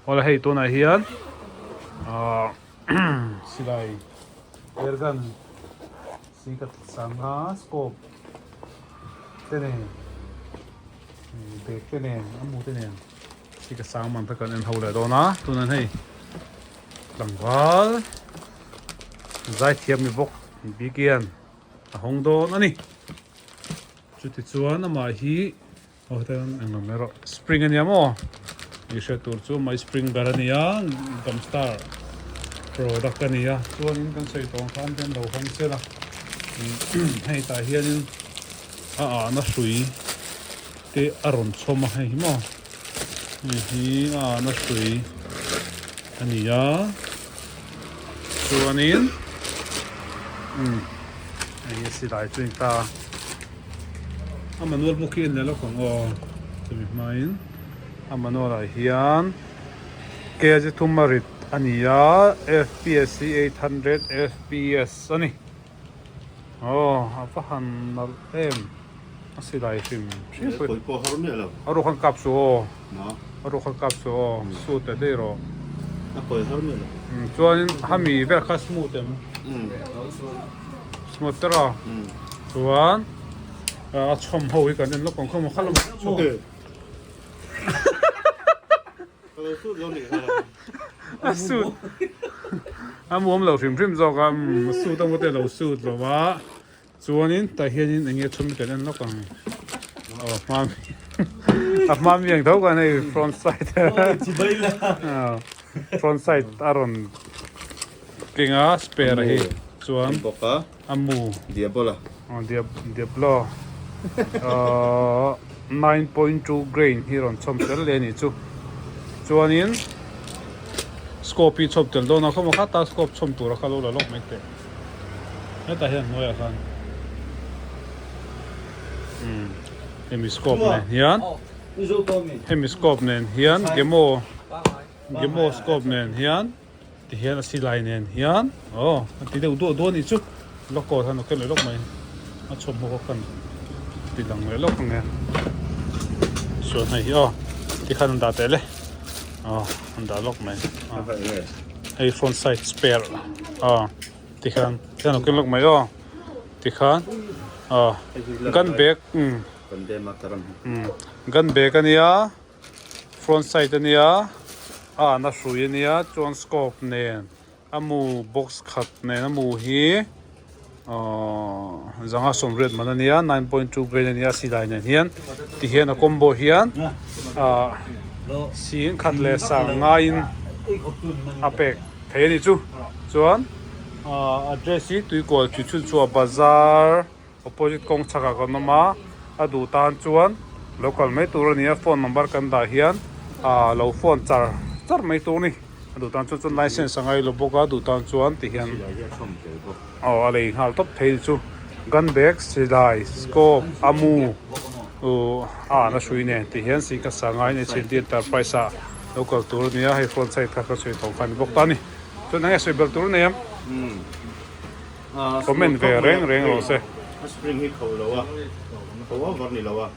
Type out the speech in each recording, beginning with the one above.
Awle hei tunah hian ahh silai airgun singkhat sanga scope te nen bag te nen a mu te nen hi ka sang man kha kan en ho leh dawn a tunah hei tlangval zaithiam ni bawk bikian a hawng dawn a ni chutichuan amah hi. Aw heta hian eng lam erawh spring a nia maw i hriat tur chu mai spring ber a nia gum star product a nia chuanin kan sawi tawh ang khan hian lo hawng sel a hei tah hianin a ahna hrui te a rawn chhawm a hei hi maw hei hi a ahna hrui a ni a chuanin umm hei hi silai chu a ni ta. A manual bawk hi a ni lawk ang aw chumi hmain a manual ah hian kg thum a rit a ni a fps hi 800 fps a ni aw a va han nalh em a silai hrim hrim a ruak an kap suh aw a ruak an kap suh aw suit leh daih rawh chuanin hami vel kha smooth em. Smooth te rawh chuan a chhawm ho hi kan en lawk ang khaw maw kha lamah chhawm a suit a muam lo hrim hrim zawk a a suit a mute lo suit lo a chuanin tah hianin eng nge chhawm hi kan en lawk ang aw hma a hma mi ang tho khan hei front side front side a rawn Kenga spare hi chuan a mu Diablo Diablo 9.2 grain hi rawn chhawm tel leh a nih chu chuanin scope hi chhawm tel dawn a khawmaw kha ta scope chhawm tura kha lo la lawk mai teh hetah hian hnuaiah khan hemi scope nen hian hemi scope nen hian gemo gemo scope nen hian. Ti hian a silai nen hian aw a ti deuh duah duah a nih chu lawk aw hian a ken leh lawk mai a chhawmhnaw kha kan ti lang leh lawk ang e chuan hei hi aw tikhan an dah teh le aw an dah lawk mai hei front side spare aw tikhan tikhan a ken lawk mai aw tikhan aw gun bag umm gun bag a nia. Front side a nia a an a hrui a nia chuan scope nen a mu box khat nen a mu hi ahh zanga sawmriat man a nia 9.2 grain a nia silai nen hian ti hian a combo hian ahh sing khat leh sang ngaiin a pek thei a ni chu chuan ahh address hi tuikual Chuchhunchhuah bazar. Opposite kawng chhakah kan awm a, a duh tan chuan lo kal mai tur a ni a, phone number kan dah hian ah lo phone char char mai tur a ni, a duh tan chuan chuan license a ngai lo bawk a, duh tan chuan ti hian aw a lei nghal tawp thei chu gun bag silai scope a mu uh a an a hrui nen ti hian singkhat sanga in H N D enterprise ah lo kal tur a ni a, hei front side kha ka sawi tawh kha a ni bawk ta a ni, chuan eng nge sawi belh tur a nei ang. Comment ve reng reng rawh se. A spring hi kho lo a, kho over ni lo a,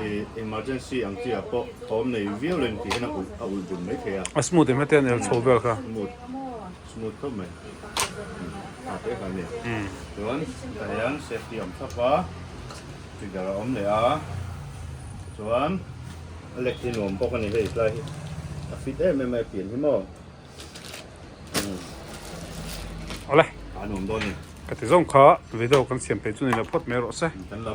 i emergency ang chi ah pawh thawm nei viau lo in tih hian a ulh a ulh dun mai thei a. A smooth em heti an el chho vel kha. Smooth, smooth khawp mai. A te kha ania. Chuan tah hian safety a awm thlap a, trigger a awm leh a, chuan a leg hi nuam bawk a ni hei tlai hi a fit em em mai a pian hi maw. Awle a nuam dawn ni ka ti zawng kha video kan siam peih chu ni lo phawt mai rawh se. Kan lam.